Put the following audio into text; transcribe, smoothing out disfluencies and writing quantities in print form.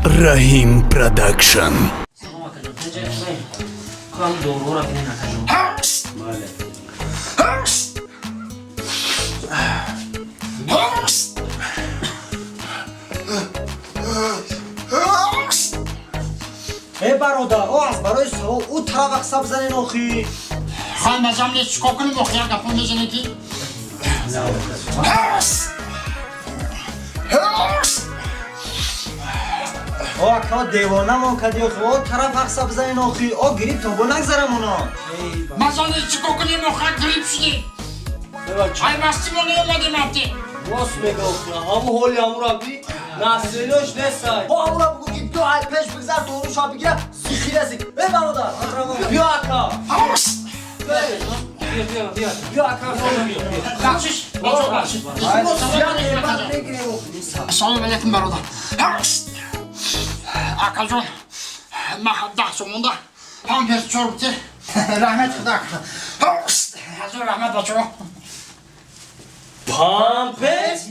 Раҳим Продакшн. Салом, акаҷон, тинҷа? Кам доруро бинен, акаҷон. Бале. Э, бародар, о аз барои савол ӯ тараф ақса бизанен охи. Хай, мазам нест, чикор кунем охи, як гапо мезанем ки. О, ака, девонамон кади охи, о тараф ақса бизанен охи, о гирибтон бо нагзарам оно. Мазам нест, чикор кунем охи, грипп шудем. Ай мастимо неомадем апте. Рост мега охи, ҳаму ҳоли ҳамура би насрелош несай. О, амура бугу ки ду ай пеш бигзар, доруша бигира, зихираси. Э, бародар, биё, ака. Биё, биё, биё. Биё, ака. Бахшиш, бачо, бахшиш. Ассалому алайкум, бародар. Акаҷон, ман 10 сом монда. Памперс чор бите. Раҳмат худо. Ҳазор раҳмат, бачаҳо. Памперс?